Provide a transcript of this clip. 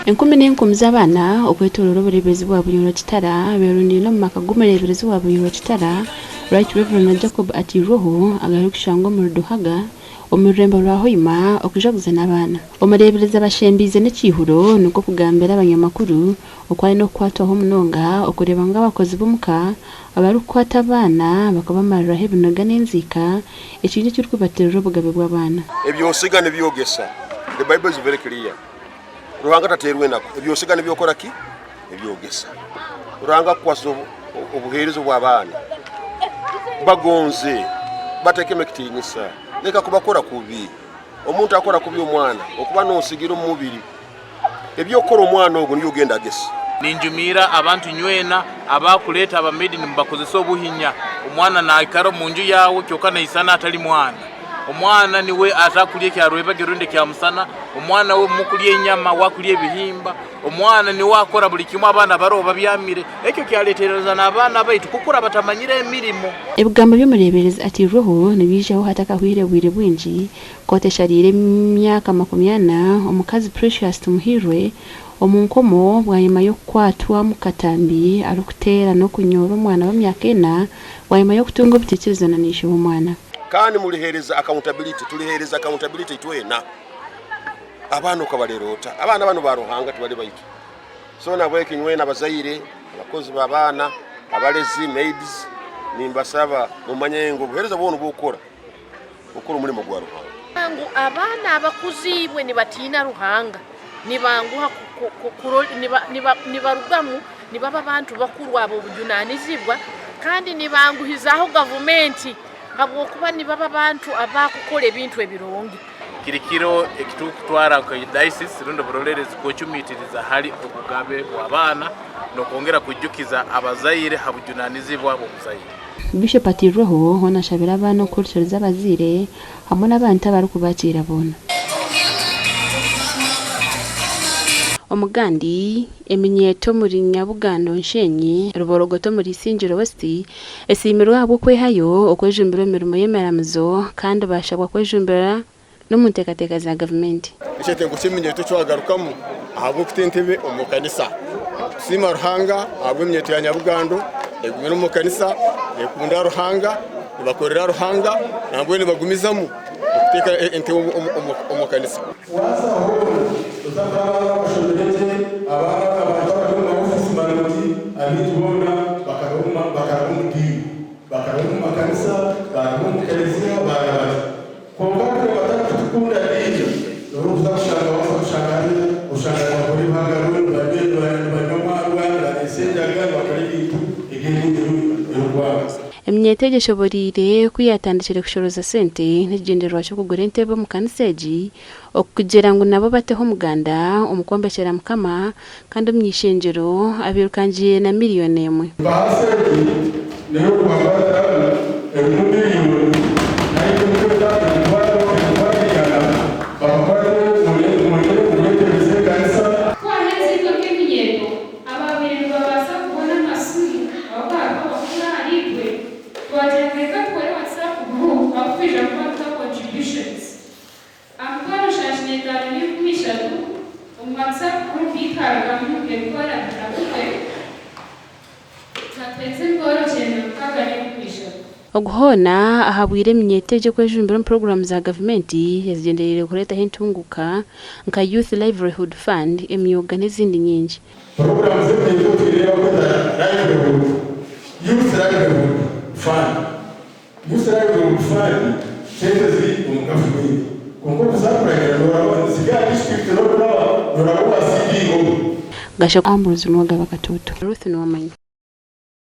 Enkumi n'enkumi z'abaana okwetooroora obureeberezi bwa Bunyoro Kitara beerundaine omu maka g'omureeberezi wa Bunyoro Kitara, Right Rev. Jacob Atiirweho agarikushangwa omuri Duhaga omu rurembo rwa Hoima okujaguza n'abaana. Omureeberezi abashembiize n'ekiihuro nikwo kugambira abanyamakuru oku aine okukwatwaho munonga okureeba ngu abakozi b'omuka abarikukwata abaana bakabamariraho ebinoga n'enziika ekintu ekirikubatirira obugabe bw'abaana. Eby'osiga nibyo ogesa. The Bible is very clear. Ruhanga tateerwa enaku. Ebi osiga nibyo okora ki? Ebi ogesa. Ruhanga akukwasize obuheereza obw'abaana. Bagonze, bateekemu ekitiinisa. Leka kubakora kubi. Omuntu akora kubi omwana, okuba noosigira omu mubiri. Ebi okukora omwana ogwo nibyo ogenda agesa. Ninjumiira abantu nywena abakureeta abamaidi nimubakozesa obuhinya. Omwana naikara omu nju yaawe kyonka naisana atari mwana. Omwana niwe atakurya ekya rwebagyo rundi ekya musana, omwana we mukurya enyama, we akurya ebihimba, omwana niwe akora buri kimwe abaana bariho babyamire. Ekyo kyareetereza n'abaana baitu kukura batamanyire emirimo. Ebigambo by'omureeberezi atairweho nibiijaho hatakahweire bwire bwingi, Kooti eshariire emyaka 40 omukazi Precious Tumuhairwe omu nkomo bwanyima y'okukwatwa omu katambi arikuteera n'okunyoora omwana w'emyaka ena bwanyima y'okutunga obutaikirizana na ishe w'omwana. Kandi muriheereza accountability, turiheereza accountability itwena. Abaana okabarera ota? Abaana banu ba Ruhanga tibari baitu. So nahabweki nywena abazaire, abakozi b'abaana, abarezi, maids, nimbasaba mumanye ngu obuheereza bwona obu okukora, okukora omurimo gwa Ruhanga. Ngu abaana abakuziibwe nibatiina Ruhanga, nibanguha nibarugamu nibaba bantu bakuru ab'obujunanizibwa kandi nibanguhizaaho gavumenti habwokuba nibaba bantu abakukora ebintu ebirungi. Kiri kiro ekiturikutwara nka Diocese rundi oburoleerezi kwecumitiriza hali obugabe bw'abaana n'okwongera kwijukiza abazaire ha bujunanizibwa bw'omuzaire. Bishop Atiirweho hoona ashabire abaana okuhurikiriza abazaire hamwe n'abantu abarikubakiira boona. Omugandi, eminyeeto omuri Nyabugando Nshenyi, Ruborogoto omuri Isingiro West esiimirwe ahabw'okwehayo okwejumbira omu mirimo y'emiramizo kandi baashabwa kwejumbira n'omu nteekateeka za gavumenti. Ekyetengo ky'eminyeeto ekiwagarukamu ahabw'okuta entebe omu kanisa. Tusiima Ruhanga ahabw'eminyeeto ya Nyabugando egumire omu kanisa, nekunda Ruhanga, nibakorera Ruhanga nambwenu nibagumizamu okuteeka entebe omu kanisa. Waaza hoona otakuha abaana abashomire gye, abaana abantu abari omu maofiisi marungi, abaingi boona bakaraba omu diini, bakaraba omu makanisa, baaraba omu kelezia, baaraba gye. Kwonka kuri batarikutukunda diini, nobu orikuza kushanga waaza kushanga hariya, oshanga nibakora ebihagaro, nibanywa amaarwa, nibareesa enjaga, nibakora ebintu ebi ediini erikwanga. Eminyeeto egi eshoboreire ku yaatandikire kushoroza sente n'ekigyendererwa ky'okugura entebe omu kanisa egi okugira ngu nabo bateho omuganda omu kwombekyera Mukama kandi omuny'eishengyero abairukangiire na miriyoni emwe. Baasi egi n'ey'okubakwatiramu erimu miriyoni naitwe nitweta emitwaro 100 babakwate mwongyere kumwetebeza ekanisa. Twaheza itwe nk'eminyeeto abaabaire nibabaasa kubona amasimu ahabw'okuba hariho abakuru ahariitwe, twagira ngu reka tukore WhatsApp group ahu twija kuba nituha contributions. Aha 75,300 omu WhatsApp group ei twarugamu emitwaro abiri na gumwe, twatuheereza 963. Ogu hoona ahabwire eminyeeto egi okwejumbira omu puroguraamu za gavumenti ezigyendereire kureetaho entunguuka nka Youth Livelihood Fund, emyoga n'ezindi nyingi. Puroguraamu z'eminyeeto otwireyo barikweta Livelihood, Youth Livelihood Fund. Youth Livelihood Fund sente ziri omu gavumenti kwonka okuzakuragira noraba niziri aha disiturikiti n'okuraba noraba owa CDO. Gasha Ambrose Nuwagaba Katoto. Ruth Nuwamanya.